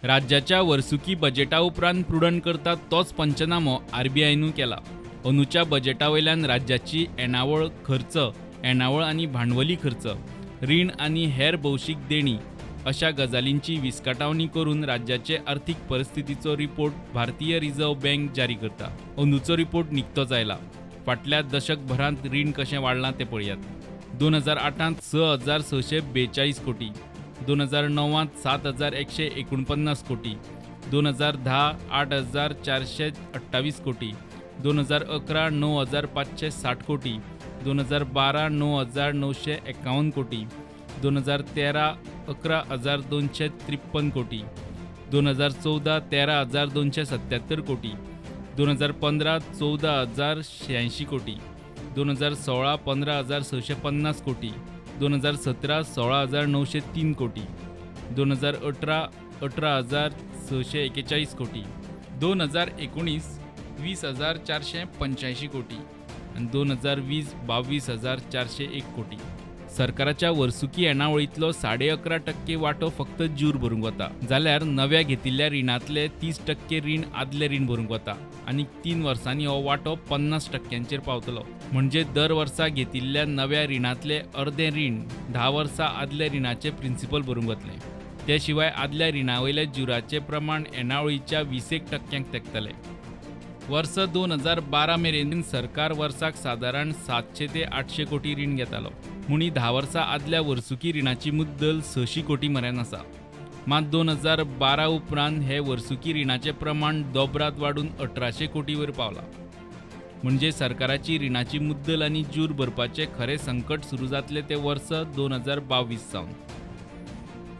राज्याच्या वर्सुकी बजेटा उपरांत प्रुडंट करता तोच पंचनामो आरबीआयनूय केला. अंदूच्या बजेटा वयल्यान राज्याची येणावळ खर्च, येणावळ आनी भांडवली खर्च, रीण आनी हेर भौशीक देणी अशा गजालींची विस्कटावणी करून राज्याचे अर्थीक परिस्थितीचो रिपोर्ट भारतीय रिझर्व्ह बँक जारी करता. अंदूचो रिपोर्ट निकतोच आयला. फाटल्या दशकभरांत रीण कशें वाडलां तें पळयात. 2008 6,642 कोटी, 2009 7,149 कोटी, 2010 8,428 कोटी, 2011 9,560 कोटी, 2012 9,951 कोटी, 2013 11,253 कोटी, 2014 13,277 कोटी, 2015 14,086 कोटी, 2016 15,650 कोटी, 2017 16,903 कोटी, 2018 18,641 कोटी, 2019 20,485 कोटी आनी 2020 22,401 कोटी. सरकाराच्या वर्सुकी येणावळींतलो 11.5% वांटो फक्त ज्यूर भरूंक वता, जाल्यार नव्या घेतिल्ल्या रिणांतले 30% रीण आदलें रीण भरूंक वता आनी 3 वर्सांनी हो वांटो 50% पावतलो. म्हणजे दर वर्सा घेतिल्ल्या नव्या रिणांतले अर्दें रीण 10 वर्सां आदल्या रिणाचें प्रिंसिपल भरूंक वतलें. ते शिवाय आदल्या रिणा वयल्या ज्युराचें प्रमाण येणावळीच्या 20% तेंकतलें. वर्स 2012 मेरेन सरकार वर्साक सादारण 700 ते 800 कोटी रीण घेतालो. म्हूण 10 वर्सां आदल्या वर्सुकी रिणाची मुद्दल 600 कोटी मऱ्यान आसा. मात 2012 उपरांत हे वर्सुकी रिणाचें प्रमाण दोबरात वाडून 1800 कोटी वयर पावला. म्हणजे सरकाराची रिणाची मुद्दल आनी ज्यूर भरपाचें खरें संकट सुरू जातलें तें वर्स 2022 सावन.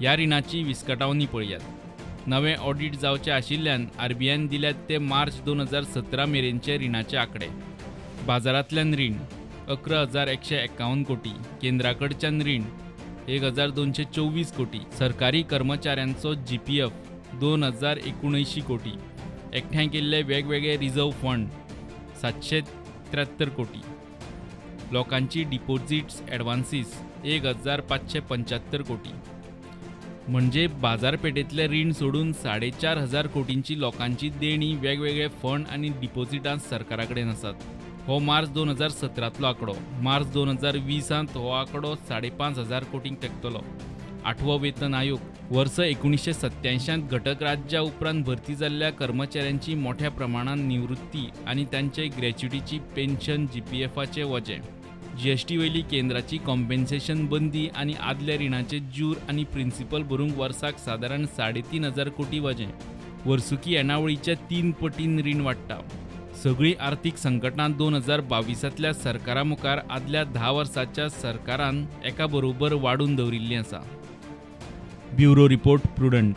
ह्या रिणाची विस्कटावणी पळयात. नवें ऑडिट जावचें आशिल्ल्यान आरबीआयन दिल्यात ते मार्च 2017 मेरेनचे रिणाचे आंकडे. बाजारांतल्यान रीण 11,151 कोटी, केंद्राकडच्यान रीण 1,224 कोटी, सरकारी कर्मचाऱ्यांचो जीपीएफ 2,079 कोटी, एकठांय केल्ले वेगवेगळे रिझर्व्ह फंड 773 कोटी, लोकांची डिपॉझिट्स एडवान्सीस 1,575 कोटी. म्हणजे बाजारपेठेतले रीण सोडून 4,500 कोटींची लोकांची देणी वेगवेगळे फंड आनी डिपॉझिटां सरकारा कडेन आसात. हो मार्च 2017 आंकडो. मार्च 2020 हो आंकडो 5,500 कोटींक तेंकतलो. 8वो वेतन आयोग वर्स 1987 घटक राज्या उपरांत भरती जाल्ल्या कर्मचाऱ्यांची मोठ्या प्रमाणात निवृत्ती आनी तांचे ग्रॅच्युटीची पेन्शन जीपीएफाचें वजें, जीएसटी वयली केंद्राची कॉम्पेन्सेशन बंदी आनी आदल्या रिणाचे ज्यूर आनी प्रिंसिपल भरूंक वर्साक सादारण 3,500 कोटी वजें. वर्सुकी येणावळीच्या 3 पटीन रीण वाडटा. सगळीं आर्थीक संकटां 2022 सरकारा मुखार आदल्या 10 वर्सांच्या सरकारान एका बरोबर वाडून दवरिल्लीं आसा. Bureau report, Prudent.